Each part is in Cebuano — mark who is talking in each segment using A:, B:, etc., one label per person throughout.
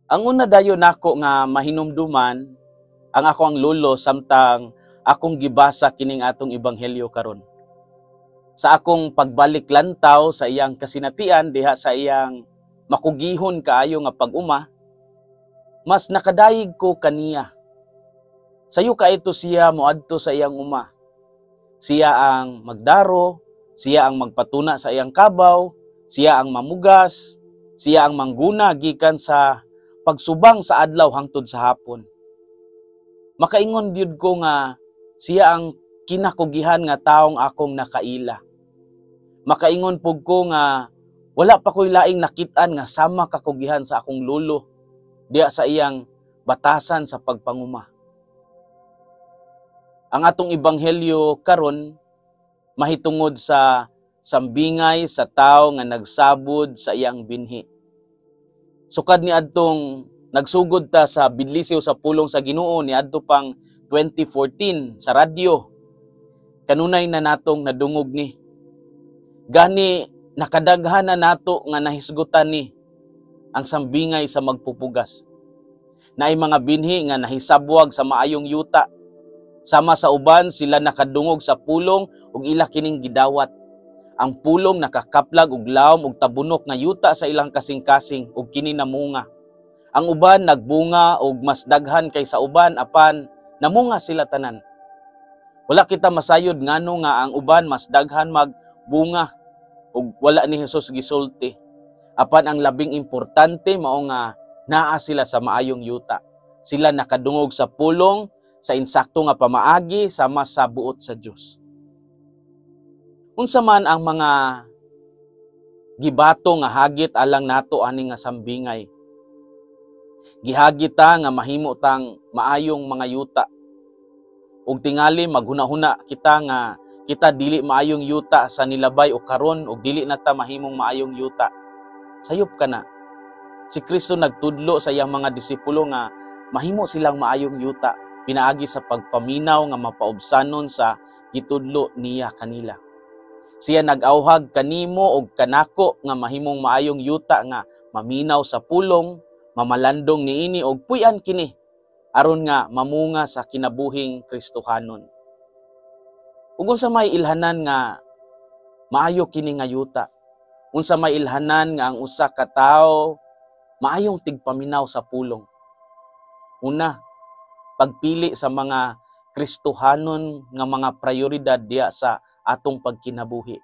A: Ang una dayon nako nga mahinumduman ang ako ang lolo samtang akong gibasa kining atong ebanghelyo karon. Sa akong pagbalik lantaw sa iyang kasinatian diha sa iyang makugihon kaayo nga pag-uma, mas nakadayeg ko kaniya. Sayo kaito siya moadto sa iyang uma. Siya ang magdaro, siya ang magpatuna sa iyang kabaw, siya ang mamugas, siya ang mangguna gikan sa pagsubang sa adlaw hangtod sa hapon. Makaingon gyud ko nga siya ang kinakugihan nga taong akong nakaila. Makaingon pug ko nga wala pa ko'y laing nakit-an nga sama kakugihan sa akong lolo diya sa iyang batasan sa pagpanguma. Ang atong ebanghelyo karon mahitungod sa sambingay sa tawo nga nagsabod sa iyang binhi. Sukad ni adtong nagsugod ta sa bidlisiw sa pulong sa Ginoo ni adto pang 2014 sa radyo, kanunay na natong nadungog ni. Gani nakadaghan na nato nga nahisgutan ni ang sambingay sa magpupugas. Naay mga binhi nga nahisabwag sa maayong yuta. Sama sa uban, sila nakadungog sa pulong ug ila kining gidawat. Ang pulong nakakaplag og lawom og tabunok nga yuta sa ilang kasing-kasing ug kini namunga. Ang uban nagbunga og mas daghan kaysa uban, apan namunga sila tanan. Wala kita masayod ngano nga ang uban mas daghan magbunga ug wala ni Jesus gisulti. Apan ang labing importante mao nga naa sila sa maayong yuta. Sila nakadungog sa pulong sa insakto nga pamaagi sama sa buot sa Dios. Unsa man ang mga gibato nga hagit alang nato ani nga sambingay? Gihagit ta nga mahimo tang maayong mga yuta. Ug tingali maghuna-huna kita nga kita dili maayong yuta sa nilabay o karon ug dili na ta mahimong maayong yuta. Sayop ka na. Si Kristo nagtudlo sa iyang mga disipulo nga mahimo silang maayong yuta pinaagi sa pagpaminaw nga mapaubsanon sa gitudlo niya kanila. Siya nag-awhag kanimo og kanako nga mahimong maayong yuta nga maminaw sa pulong, mamalandong niini og puy-an kini aron nga mamunga sa kinabuhing Kristohanon. Ug unsa may ilhanan nga maayo kini nga yuta? Unsa may ilhanan nga ang usa ka tawo maayong tigpaminaw sa pulong? Una, pagpili sa mga Kristohanon nga mga prioridad diya sa atong pagkinabuhi.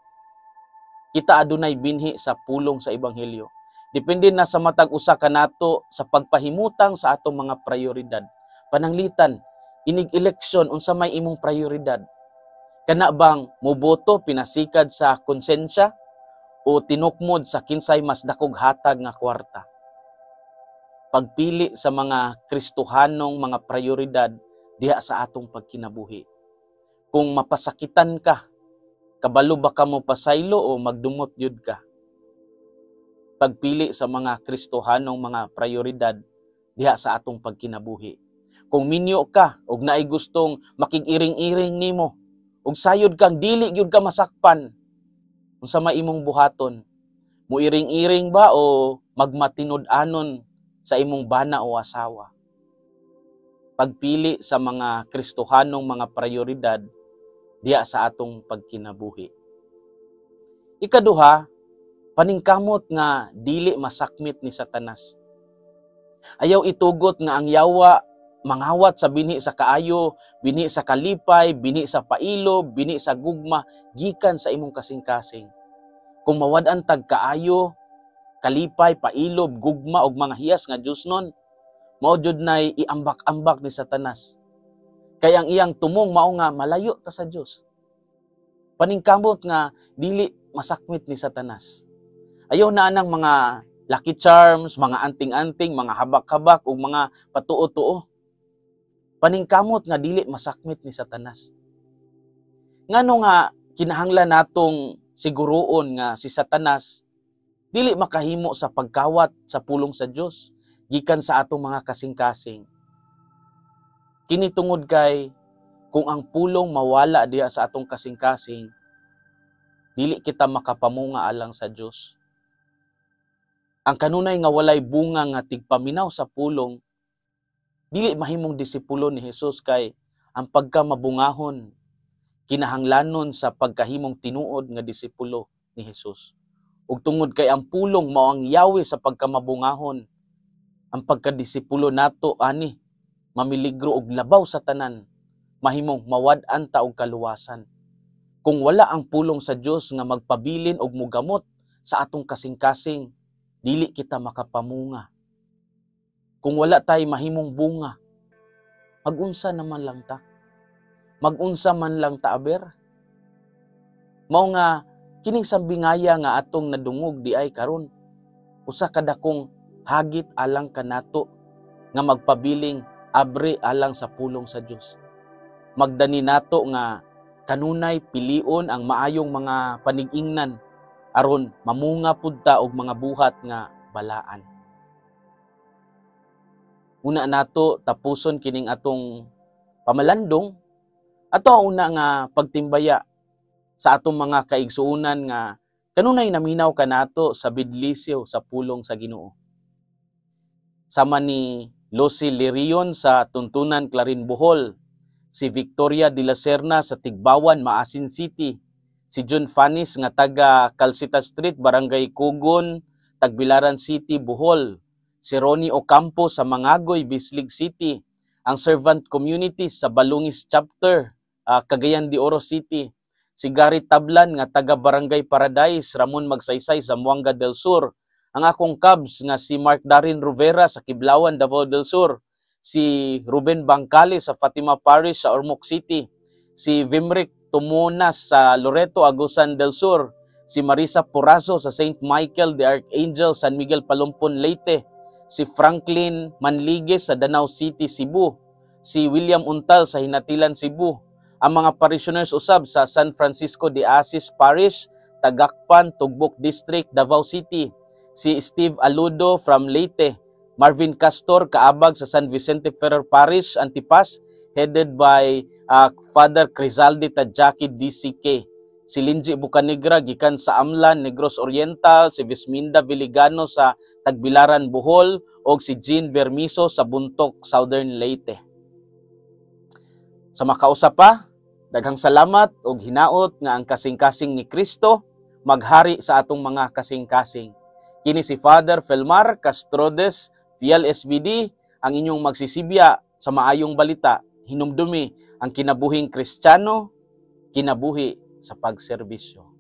A: Kita adunay binhi sa pulong sa ebanghelyo. Depende na sa matag usa kanato sa pagpahimutang sa atong mga prioridad. Pananglitan, inig eleksyon, unsa may imong prioridad? Kana bang moboto pinasikad sa konsensya o tinukmod sa kinsay mas dakog hatag nga kwarta? Pagpili sa mga Kristohanong mga prioridad diha sa atong pagkinabuhi. Kung mapasakitan ka, kabalo ba ka mo pasaylo o magdumot yud ka? Pagpili sa mga Kristohanong mga prioridad diha sa atong pagkinabuhi. Kung minyo ka og naay gustong makig-iring-iring nimo ug sayod kang dili gyud ka masakpan, unsa may imong buhaton? Muiring-iring ba o magmatinud-anon sa imong bana o asawa? Pagpili sa mga Kristohanong mga prioridad diha sa atong pagkinabuhi. Ikaduha, paningkamot nga dili masakmit ni Satanas. Ayaw itugot nga ang yawa mangawat sa binhi sa kaayo, binhi sa kalipay, binhi sa pailob, binhi sa gugma gikan sa imong kasing-kasing. Kung mawad-an tag kaayo, kalipay, pailob, gugma og mga hiyas nga Diyosnon, mao jud nay iambak-ambak ni Satanas. Kay ang iyang tumong mao nga malayo ta sa Dios. Paningkamot nga dili masakmit ni Satanas. Ayaw na anang mga lucky charms, mga anting-anting, mga habak-habak ug mga patuo-tuo. Paningkamot nga dili masakmit ni Satanas. Ngano nga kinahanglan natong siguruon nga si Satanas dili makahimo sa pagkawat sa pulong sa Dios gikan sa atong mga kasing-kasing? Kini tungod kay kung ang pulong mawala diha sa atong kasing-kasing, dili kita makapamunga alang sa Dios. Ang kanunay nga walay bunga nga tigpaminaw sa pulong, dili mahimong disipulo ni Jesus, kay ang pagkamabungahon kinahanglanon sa pagkahimong tinuod nga disipulo ni Jesus. Ug tungod kay ang pulong mao ang yawi sa pagkamabungahon, ang pagkadisipulo nato ani mamiligro og labaw sa tanan, mahimong mawad-an ta og kaluwasan. Kung wala ang pulong sa Dios nga magpabilin og mugamot sa atong kasing-kasing, dili kita makapamunga. Kung wala tay mahimong bunga, magunsa naman lang ta. Magunsa man lang ta, aber. Mao nga kining sambingaya nga atong nadungog diay karon, usa ka dakong hagit alang kanato nga magpabiling abre alang sa pulong sa Dios. Magdani nato nga kanunay pilion ang maayong mga panigingnan aron mamunga pud ta og mga buhat nga balaan. Una nato tapuson kining atong pamalandong, ato una nga pagtimbaya sa atong mga kaigsuonan nga kanunay naminaw kanato sa bidlisyo sa pulong sa Ginoo. Sama ni Lucy Lirion sa Tuntunan, Clarin, Bohol, si Victoria de la Serna sa Tigbawan, Maasin City, si John Fanis nga taga Calcita Street, Barangay Kugon, Tagbilaran City, Bohol, si Ronnie Ocampo sa Mangagoy, Bislig City, ang Servant Community sa Balungis Chapter, Cagayan de Oro City, si Gary Tablan nga taga Barangay Paradise, Ramon Magsaysay, Zamboanga del Sur, ang akong Cubs nga si Mark Darin Rivera sa Kiblawan, Davao del Sur, si Ruben Bangkali sa Fatima Parish sa Ormoc City, si Vimric Tumunas sa Loreto, Agusan del Sur, si Marisa Porazo sa St. Michael the Archangel, San Miguel Palumpon, Leyte, si Franklin Manliguez sa Danao City, Cebu, si William Untal sa Hinatilan, Cebu, ang mga parishioners usab sa San Francisco de Asis Parish, Tagakpan, Tugbok District, Davao City, si Steve Aludo from Leyte, Marvin Castor Kaabag sa San Vicente Ferrer Parish, Antipas, headed by Father Crizalde Tadjaki DCK. Si Linji Bucanegra gikan sa Amlan, Negros Oriental, si Visminda Villigano sa Tagbilaran, Bohol, og si Jean Bermiso sa Buntok, Southern Leyte. Sa makausa pa, daghang salamat og hinaot nga ang kasing-kasing ni Kristo maghari sa atong mga kasing-kasing. Kini si Father Felmar Castrodes, Fiel SVD, ang inyong magsisibya sa maayong balita. Hinumdumi ang kinabuhing Kristiyano, kinabuhi sa pagserbisyo.